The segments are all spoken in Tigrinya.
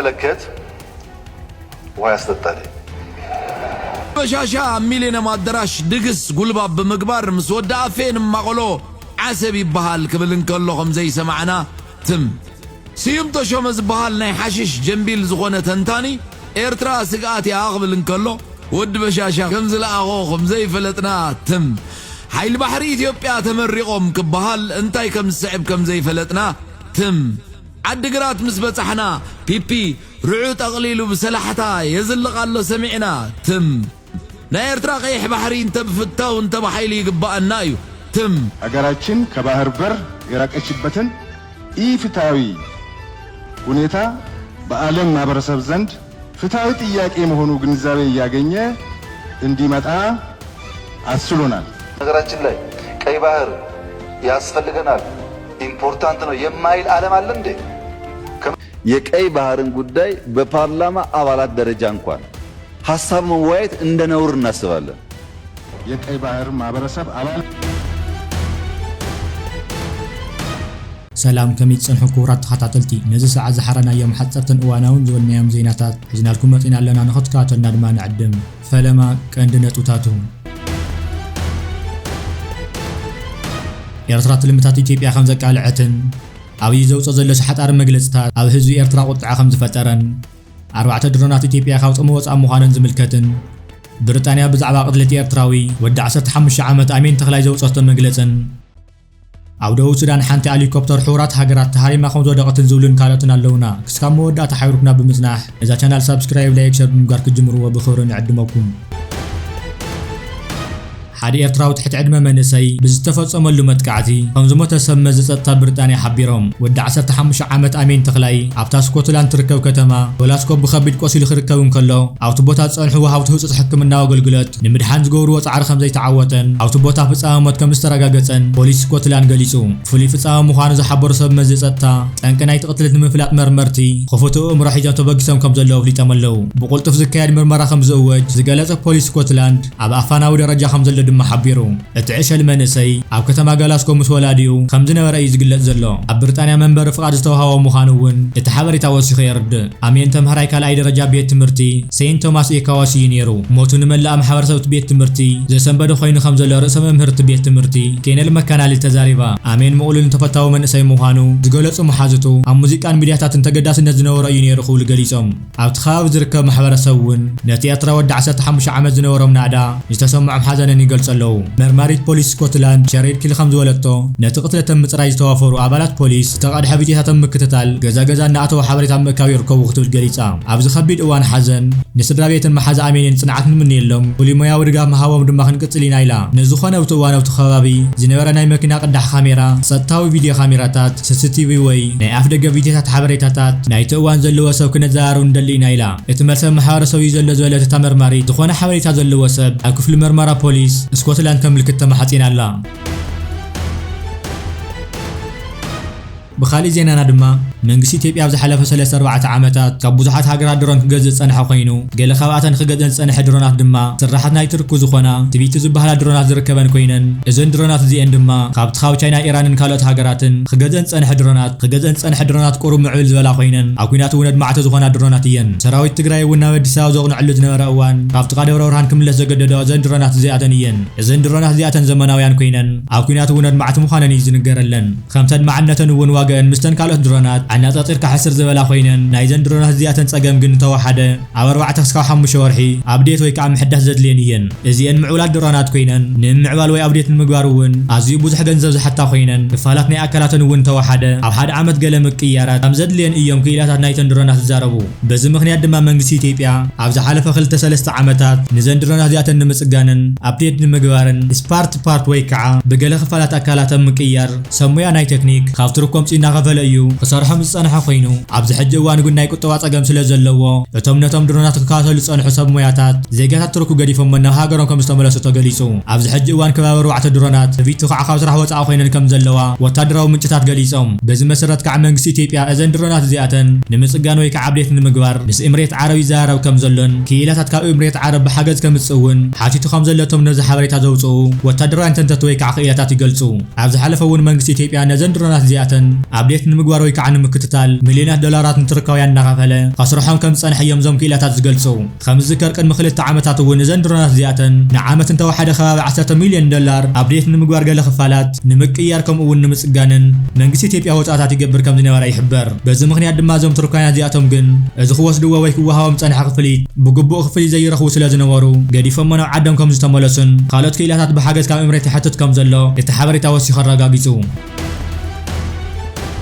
ለከት ውሃ ያስጠጣል። በሻሻ ኣብ ሚሌኒየም ኣዳራሽ ድግስ ጉልባብ ብምግባር ምስ ወዲ ኣፌ ንማቆሎ ዓሰብ ይበሃል ክብል እንከሎ ከም ዘይሰማዕና ትም። ስዩም ተሾመ ዝበሃል ናይ ሓሽሽ ጀምቢል ዝኾነ ተንታኒ፣ ኤርትራ ስግኣት እያ ክብል እንከሎ፣ ወዲ በሻሻ ከም ዝለኣኾ ከም ዘይፈለጥና ትም። ሓይሊ ባሕሪ ኢትዮጵያ ተመሪቖም ክበሃል እንታይ ከም ዝስዕብ ከም ዘይፈለጥና ትም። ዓዲግራት ምስ በጻሕና፣ ፒፒ ርዑ ጠቕሊሉ ብሰላሕታ የዝልቕ ኣሎ ሰሚዕና ትም። ናይ ኤርትራ ቀይሕ ባሕሪ እንተ ብፍታው እንተ ብሓይሊ ይግባኣና እዩ ትም። ሀገራችን ከባህር በር የራቀችበትን ኢፍትሐዊ ሁኔታ በዓለም ማህበረሰብ ዘንድ ፍትሐዊ ጥያቄ መሆኑ ግንዛቤ እያገኘ እንዲመጣ አስችሎናል። ሀገራችን ላይ ቀይ ባህር ያስፈልገናል፣ ኢምፖርታንት ነው የማይል ዓለም አለ እንዴ? የቀይ ባህርን ጉዳይ በፓርላማ አባላት ደረጃ እንኳን ሐሳብ መወያየት እንደ ነውር እናስባለን። የቀይ ባህር ማህበረሰብ አባል ሰላም፣ ከመይ ትጸንሑ ክቡራት ተኸታተልቲ? ነዚ ሰዓት ዝሓረናዮም ሓጸርትን እዋናውን ዝበልናዮም ዜናታት ሒዝናልኩም መጺና ኣለና። ንኽትከታተሉና ድማ ንዕድም። ፈለማ ቀንዲ ነጥብታቱ። ኤርትራ ትልምታት ኢትዮጵያ ከም ዘቃልዐትን ኣብይ ዘውጽኦ ዘሎ ሸሓጣሪ መግለጽታት ኣብ ህዝቢ ኤርትራ ቁጥዐ ከም ዝፈጠረን ኣርባዕተ ድሮናት ኢትዮጵያ ካብ ጥቕሚ ወጻኢ ምዃነን ዝምልከትን ብሪጣንያ ብዛዕባ ቅትለት ኤርትራዊ ወዲ ዓሰርተ ሓሙሽተ ዓመት ኣሜን ተኽላይ ዘውጸቶ መግለጽን ኣብ ደቡብ ሱዳን ሓንቲ ኣሊኮፕተር ሕቡራት ሃገራት ተሃሪማ ከም ዝወደቐትን ዝብሉን ካልኦትን ኣለውና። ክስካብ መወዳእታ ሓቢርኩና ብምጽናሕ ነዛ ቻናል ሳብስክራይብ፣ ላይክ፣ ሸር ብምግባር ክትጅምርዎ ብኽብሪ ንዕድመኩም። ሓደ ኤርትራዊ ትሕቲ ዕድመ መንእሰይ ብዝተፈጸመሉ መጥቃዕቲ ከም ዝሞተ ሰብ መዚ ጸጥታ ብሪጣንያ ሓቢሮም። ወዲ ዓሰርተ ሓሙሽተ ዓመት ኣሜን ተኽላይ ኣብታ ስኮትላንድ ትርከብ ከተማ ግላስኮ ብኸቢድ ቆሲሉ ክርከብ እንከሎ ኣብቲ ቦታ ዝጸንሑ ወሃብቲ ህጹጽ ሕክምናዊ ኣገልግሎት ንምድሓን ዝገብርዎ ጻዕሪ ከም ዘይተዓወተን ኣብቲ ቦታ ፍጻመ ሞት ከም ዝተረጋገጸን ፖሊስ ስኮትላንድ ገሊጹ። ፍሉይ ፍጻመ ምዃኑ ዝሓበሩ ሰብ መዚ ጸጥታ፣ ጠንቂ ናይቲ ቅትለት ንምፍላጥ መርመርቲ ክፉት ኣእምሮ ሒዞም ተበጊሶም ከም ዘለዉ ኣፍሊጦም ኣለዉ። ብቕልጡፍ ዝካየድ ምርመራ ከም ዝእወጅ ዝገለጸ ፖሊስ ስኮትላንድ፣ ኣብ ኣፋናዊ ደረጃ ከም ዘሎ ድማ ሓቢሩ። እቲ ዕሸል መንእሰይ ኣብ ከተማ ጋላስኮ ምስ ወላዲኡ ከም ዝነበረ እዩ ዝግለጽ ዘሎ። ኣብ ብሪጣንያ መንበሪ ፍቓድ ዝተዋህቦ ምዃኑ እውን እቲ ሓበሬታ ወሲኹ የርድእ። ኣሜን ተምሃራይ ካልኣይ ደረጃ ቤት ትምህርቲ ሴንት ቶማስ ኤካዋሲ እዩ ነይሩ። ሞቱ ንመላእ ማሕበረሰብ እቲ ቤት ትምህርቲ ዘሰንበደ ኮይኑ ከም ዘሎ ርእሰ መምህር እቲ ቤት ትምህርቲ ኬነል መካናሊ ተዛሪባ። ኣሜን ምቕሉልን ተፈታዊ መንእሰይ ምዃኑ ዝገለጹ መሓዙቱ፣ ኣብ ሙዚቃን ሚድያታትን ተገዳስነት ዝነበሮ እዩ ነይሩ ክብሉ ገሊጾም። ኣብቲ ከባቢ ዝርከብ ማሕበረሰብ እውን ነቲ ኤርትራ ወዲ ዓሰርተ ሓሙሽተ ዓመት ዝነበሮም ናእዳ ዝተሰምዖም ሓዘንን ይገልጹ ኣለዉ። መርማሪት ፖሊስ ስኮትላንድ ሸሪድ ኪል ከም ዝበለቶ፣ ነቲ ቅትለት ኣብ ምጽራይ ዝተዋፈሩ ኣባላት ፖሊስ ዝተቐድሐ ቪድዮታት ኣብ ምክትታል ገዛ ገዛ እናኣተዉ ሓበሬታ ኣብ ምእካብ ይርከቡ ክትብል ገሊጻ። ኣብዚ ከቢድ እዋን ሓዘን ንስድራ ቤትን መሓዛ ኣሜንን ጽንዓት ንምንየሎም፣ ፍሉይ ሞያዊ ድጋፍ ምሃቦም ድማ ክንቅጽል ኢና ኢላ። ንዝኾነ ኣብቲ እዋን ኣብቲ ከባቢ ዝነበረ ናይ መኪና ቅዳሕ ካሜራ፣ ጸጥታዊ ቪድዮ ካሜራታት፣ ሲ ሲ ቲ ቪ ወይ ናይ ኣፍ ደገ ቪድዮታት ሓበሬታታት ናይቲ እዋን ዘለዎ ሰብ ክነዘራርብ ንደሊ ኢና ኢላ። እቲ መልሰብ ማሕበረሰብ እዩ ዘሎ ዝበለት እታ መርማሪት፣ ዝኾነ ሓበሬታ ዘለዎ ሰብ ኣብ ክፍሊ መርመራ ፖሊስ ስኮትላንድ ከምልክት ተማሓጺና ኣላ። ብኻሊእ ዜናና ድማ፣ መንግስቲ ኢትዮጵያ ኣብ ዝሓለፈ ሰለስተ ኣርባዕተ ዓመታት ካብ ብዙሓት ሃገራት ድሮን ክገዝእ ዝጸንሐ ኮይኑ፣ ገለ ካብኣተን ክገዝአን ዝጸንሐ ድሮናት ድማ ስራሓት ናይ ቱርኪ ዝኾና ትቢቱ ዝበሃላ ድሮናት ዝርከበን ኮይነን፣ እዘን ድሮናት እዚኤን ድማ ካብቲ ካብ ቻይና፣ ኢራንን ካልኦት ሃገራትን ክገዝአን ዝጸንሐ ድሮናት፣ ክገዝአን ዝጸንሐ ድሮናት ቁሩብ ምዕብል ዝበላ ኮይነን፣ ኣብ ኲናት እውን ኣድማዕቲ ዝኾና ድሮናት እየን። ሰራዊት ትግራይ እውን ናብ ኣዲስ ኣበባ ዘቕንዐሉ ዝነበረ እዋን፣ ካብ ጥቓ ደብረ ብርሃን ክምለስ ዘገደዶ እዘን ድሮናት እዚኣተን እየን። እዘን ድሮናት እዚኣተን ዘመናውያን ኮይነን፣ ኣብ ኲናት እውን ኣድማዕቲ ምዃነን እዩ ዝንገረለን። ከምቲ ኣድማዕነተን እውን ዋጋኣን ምስተን ካልኦት ድሮናት ኣነጻጺርካ ሕስር ዝበላ ኮይነን፣ ናይዘን ድሮናት እዚኣተን ጸገም ግን እንተወሓደ፣ ኣብ ኣርባዕተ ክሳብ ሓሙሽተ ወርሒ ኣፕዴት ወይ ከዓ ምሕዳስ ዘድልየን እየን። እዚኤን ምዕቡላት ድሮናት ኮይነን፣ ንምምዕባል ወይ ኣፕዴት ንምግባር እውን ኣዝዩ ብዙሕ ገንዘብ ዝሓታ ኮይነን፣ ክፋላት ናይ ኣካላተን እውን እንተወሓደ፣ ኣብ ሓደ ዓመት ገለ ምቅይያራት ከም ዘድልየን እዮም ክኢላታት ናይተን ድሮናት ዝዛረቡ። በዚ ምኽንያት ድማ መንግስቲ ኢትዮጵያ ኣብ ዝሓለፈ ክልተ ሰለስተ ዓመታት ንዘን ድሮናት እዚኣተን ንምጽጋንን ኣፕዴት ንምግባርን ስፓርት ፓርት ወይ ከዓ ብገለ ክፋላት ኣካላት ኣብ ምቅያር ሰብ ሞያ ናይ ቴክኒክ ካብ ቱርክ ኣምጺኡ እናኸፈለ እዩ ክሰርሖም ዝጸንሐ ኮይኑ፣ ኣብዚ ሕጂ እዋን ግን ናይ ቁጠባ ጸገም ስለ ዘለዎ፣ እቶም ነቶም ድሮናት ክከታተሉ ዝጸንሑ ሰብ ሞያታት ዜጋታት ቱርክ ገዲፎም ናብ ሃገሮም ከም ዝተመለሱ ተገሊጹ። ኣብዚ ሕጂ እዋን ከባቢ ኣርባዕተ ድሮናት ትቢቱ ከዓ ካብ ስራሕ ወጻኢ ኮይነን ከም ዘለዋ ወታደራዊ ምንጭታት ገሊጾም። በዚ መሰረት ከዓ መንግስቲ ኢትዮጵያ እዘን ድሮናት እዚኣተን ንምጽጋን ወይ ከዓ ኣፕዴት ንምግባር ምስ ኤምሬት ዓረብ ይዘራረብ ከም ዘሎን ክኢላታት ካብ ኤምሬት ዓረብ ብሓገዝ ከምጽእ እውን ሓቲቱ ከም ዘሎ እቶም ነዚ ሓበሬታ ዘውፅኡ ወታደራውያን ተንተንቲ ወይ ከዓ ክኢላታት ይገልፁ። ኣብ ዝሓለፈ እውን መንግስቲ ኢትዮጵያ ነዘን ድሮናት እዚኣተን ኣፕዴት ንምግባር ወይ ከዓ ምክትታል ሚልዮናት ዶላራት ንቱርካውያን እናኸፈለ ከስርሖም ከም ዝጸንሐ እዮም እዞም ክኢላታት ዝገልጹ። ከም ዝዝከር ቅድሚ ክልተ ዓመታት እውን እዘን ድሮናት እዚኣተን ንዓመት እንተወሓደ ከባቢ ዓሰርተ ሚልዮን ዶላር ኣፕዴት ንምግባር ገለ ክፋላት ንምቅያር ከምኡ እውን ንምጽጋንን መንግስቲ ኢትዮጵያ ወጻእታት ይገብር ከም ዝነበረ ይሕበር። በዚ ምኽንያት ድማ እዞም ቱርካውያን እዚኣቶም ግን እዚ ክወስድዎ ወይ ክወሃቦም ዝጸንሐ ክፍሊት ብግቡእ ክፍሊት ዘይረኽቡ ስለ ዝነበሩ ገዲፎሞ ናብ ዓዶም ከም ዝተመለሱን ካልኦት ክኢላታት ብሓገዝ ካብ ኤምሬት ይሓትት ከም ዘሎ እቲ ሓበሬታ ወሲኹ ኣረጋጊጹ።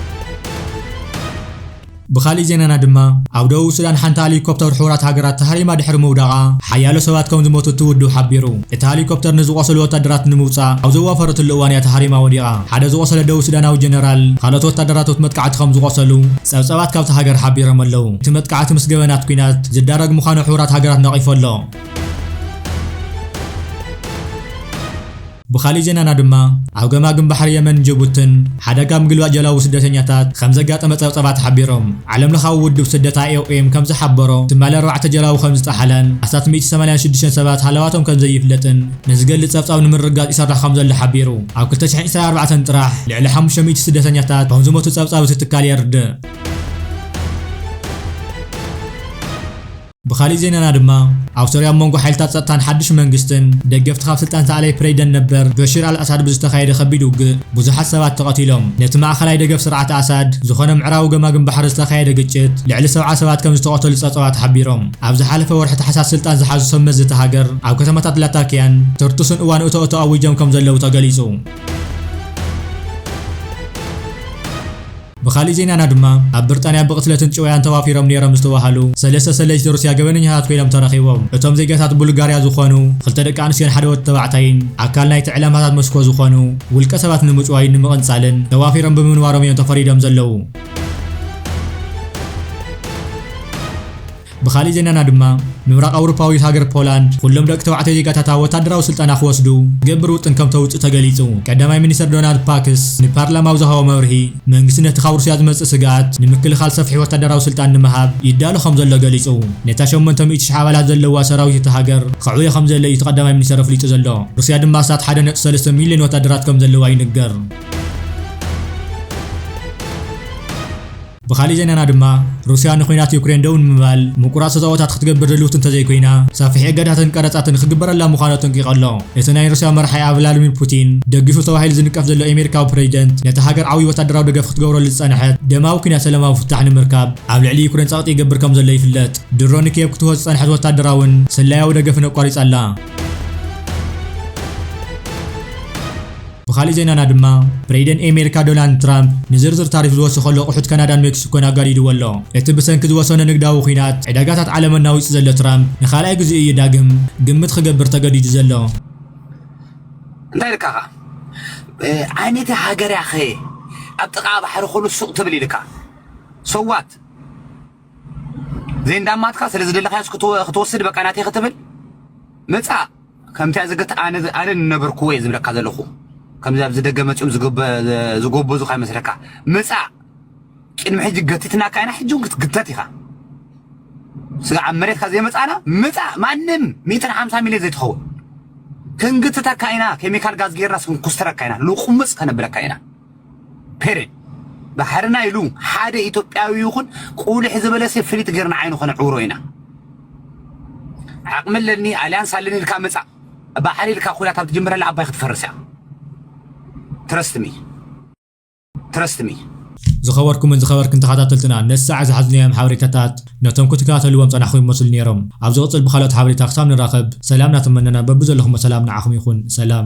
ብኻሊእ ዜናና ድማ ኣብ ደቡብ ሱዳን ሓንቲ ሄሊኮፕተር ሕቡራት ሃገራት ተሃሪማ ድሕሪ ምውዳቓ ሓያሎ ሰባት ከም ዝሞቱ እቲ ውድብ ሓቢሩ። እቲ ሄሊኮፕተር ንዝቖሰሉ ወታደራት ንምውጻእ ኣብ ዘዋፈረትሉ እዋን እያ ተሃሪማ ወዲቓ። ሓደ ዝቖሰለ ደቡብ ሱዳናዊ ጀነራል ካልኦት ወታደራት ኣብቲ መጥቃዕቲ ከም ዝቖሰሉ ጸብጻባት ካብቲ ሃገር ሓቢሮም ኣለዉ። እቲ መጥቃዕቲ ምስ ገበናት ኲናት ዝዳረግ ምዃኑ ሕቡራት ሃገራት ነቒፉ ኣሎ። ብኻሊእ ዜናና ድማ ኣብ ገማግም ባሕሪ የመን ጅቡትን ሓደጋ ምግልባጥ ጀላቡ ስደተኛታት ከም ዘጋጠመ ጸብጻባት ሓቢሮም። ዓለም ለኻዊ ውድብ ስደት ኣይ ኦ ኤም ከም ዝሓበሮ ትማሊ ኣርባዕተ ጀላቡ ከም ዝጠሓለን ኣስታት ሚእቲ ሰማንያን ሽዱሽተን ሰባት ሃለዋቶም ከም ዘይፍለጥን ንዝገልጽ ጸብጻብ ንምርግጋጽ ይሰርሕ ከም ዘሎ ሓቢሩ። ኣብ ክልተ ሽሕን ዕስራን ኣርባዕተን ጥራሕ ልዕሊ ሓሙሽተ ሚእቲ ስደተኛታት ከም ዝሞቱ ጸብጻብ እቲ ትካል የርድእ። ብኻሊእ ዜናና ድማ ኣብ ሶርያ ኣብ መንጎ ሓይልታት ጸጥታን ሓድሽ መንግስትን ደገፍቲ ካብ ስልጣን ዝኣለየ ፕሬዚደንት ነበር በሽር ኣልኣሳድ ብዝተኻየደ ከቢድ ውግእ ብዙሓት ሰባት ተቐቲሎም። ነቲ ማእኸላይ ደገፍ ስርዓት ኣሳድ ዝኾነ ምዕራቡ ገማግም ባሕሪ ዝተኻየደ ግጭት ልዕሊ ሰብዓ ሰባት ከም ዝተቐተሉ ጸብጻባት ሓቢሮም። ኣብ ዝሓለፈ ወርሒ ታሕሳስ ስልጣን ዝሓዙ ሰብ መዚ እታ ሃገር ኣብ ከተማታት ላታኪያን ተርቱስን እዋን እቶ እቶ ኣዊጆም ከም ዘለዉ ተገሊጹ። ብኻሊእ ዜናና ድማ ኣብ ብሪጣንያ ብቕትለትን ጭውያን ተዋፊሮም ነይሮም ዝተባሃሉ ሰለስተ ሰለይቲ ሩስያ ገበነኛታት ኮይኖም ተረኺቦም። እቶም ዜጋታት ቡልጋርያ ዝኾኑ ክልተ ደቂ ኣንስትዮን ሓደ ወዲ ተባዕታይን ኣካል ናይቲ ዕላማታት ሞስኮ ዝኾኑ ውልቀ ሰባት ንምጭዋይን ንምቕንጻልን ተዋፊሮም ብምንባሮም እዮም ተፈሪዶም ዘለዉ። ብኻሊእ ዜናና ድማ ምብራቕ ኣውሮፓዊት ሃገር ፖላንድ ኩሎም ደቂ ተባዕትዮ ዜጋታታ ወታደራዊ ስልጠና ክወስዱ ዝገብር ውጥን ከም ተውጽእ ተገሊጹ። ቀዳማይ ሚኒስተር ዶናልድ ፓክስ ንፓርላማ ኣብ ዝሃቦ መብርሂ መንግስቲ ነቲ ካብ ሩስያ ዝመጽእ ስግኣት ንምክልኻል ሰፊሕ ወታደራዊ ስልጣን ንምሃብ ይዳሎ ከም ዘሎ ገሊጹ። ነታ ሸሞንተ ሚእቲ ሽሕ ኣባላት ዘለዋ ሰራዊት እታ ሃገር ከዕውዮ ከም ዘሎ እዩ እቲ ቀዳማይ ሚኒስተር ኣፍሊጡ ዘሎ። ሩስያ ድማ ኣስታት ሓደ ነጥቢ ሰለስተ ሚልዮን ወታደራት ከም ዘለዋ ይንገር። ብኻሊእ ዜናና ድማ ሩስያ ንኹናት ዩክሬን ደው ንምባል ምቁራጽ ተጻወታት ክትገብር ድልውቲ እንተዘይኮይና ሰፊሕ እገዳትን ቀረጻትን ክግበረላ ምዃኑ ኣጠንቂቑ ኣሎ። እቲ ናይ ሩስያ መራሒ ቭላድሚር ፑቲን ደጊፉ ተባሂሉ ዝንቀፍ ዘሎ ኣሜሪካዊ ፕሬዚደንት ነታ ሃገር ዓብዪ ወታደራዊ ደገፍ ክትገብረሉ ዝጸንሐት ደማዊ ኲናት ሰላማዊ ፍታሕ ንምርካብ ኣብ ልዕሊ ዩክሬን ጸቕጢ ይገብር ከም ዘሎ ይፍለጥ። ድሮ ንኪየቭ ክትወጽእ ዝጸንሐት ወታደራውን ስለያዊ ደገፍን ኣቋሪጻ ኣላ። ብኻሊእ ዜናና ድማ ፕሬዚደንት ኣሜሪካ ዶናልድ ትራምፕ ንዝርዝር ታሪፍ ዝወሰኸሉ ኣቑሑት ካናዳን ሜክሲኮን ኣጋዲድዎ ኣሎ። እቲ ብሰንኪ ዝወሰነ ንግዳዊ ኲናት ዕዳጋታት ዓለም ኣናዊጹ ዘሎ ትራምፕ ንኻልኣይ ግዜኡ እዩ ዳግም ግምት ክገብር ተገዲዱ ዘሎ። እንታይ ኢልካ ኸ? ዓይነቲ ሃገር ያኸ ኣብ ጥቓ ባሕሪ ኩሉ ሱቕ ትብል ኢልካ ሰዋት ዘይንዳማትካ ስለ ዝደለኻዮስ ክትወስድ በቃ ናተይ ክትብል ምጻእ ከምቲ ዝገት ኣነ ኣነ ነበርኩ ወይ ዝብለካ ዘለኹ ከምዚ ኣብዚ ደገ መጺኦም ዝጎበዙ ካይመስለካ ምጻእ ቅድሚ ሕጂ ገቲትናካ ኢና ሕጂ እውን ክትግተት ኢኻ ስጋ ኣብ መሬትካ ዘይመጻና ምጻእ ማንም ሚእትን ሓምሳ ሚልዮን ዘይትኸውን ክንግትተካ ኢና ኬሚካል ጋዝ ጌርና ስንኩስተረካ ኢና ልቁምጽ ከነብለካ ኢና ፔሬድ ባሕርና ኢሉ ሓደ ኢትዮጵያዊ ይኹን ቁልሕ ዝበለሰ ፍሊጥ ጌርና ዓይኑ ከነዕውሮ ኢና ዓቕሚ ኣለኒ ኣልያንስ ኣለኒ ኢልካ ምጻእ ባሕሪ ኢልካ ኩላ ካብ ትጅምረላ ኣባይ ክትፈርስ እያ trust me trust me ዝኸበርኩምን ዝኸበርክን ተኸታተልትና ነሳዕ ዝሓዝናዮም ሓበሬታታት ነቶም ክትከታተልዎም ጸናሕኩም ይመስሉ ነይሮም። ኣብ ዝቕጽል ብኻልኦት ሓበሬታ ክሳብ ንራኸብ ሰላም እናተመነና በብዘለኹሞ ሰላም ንዓኹም ይኹን። ሰላም።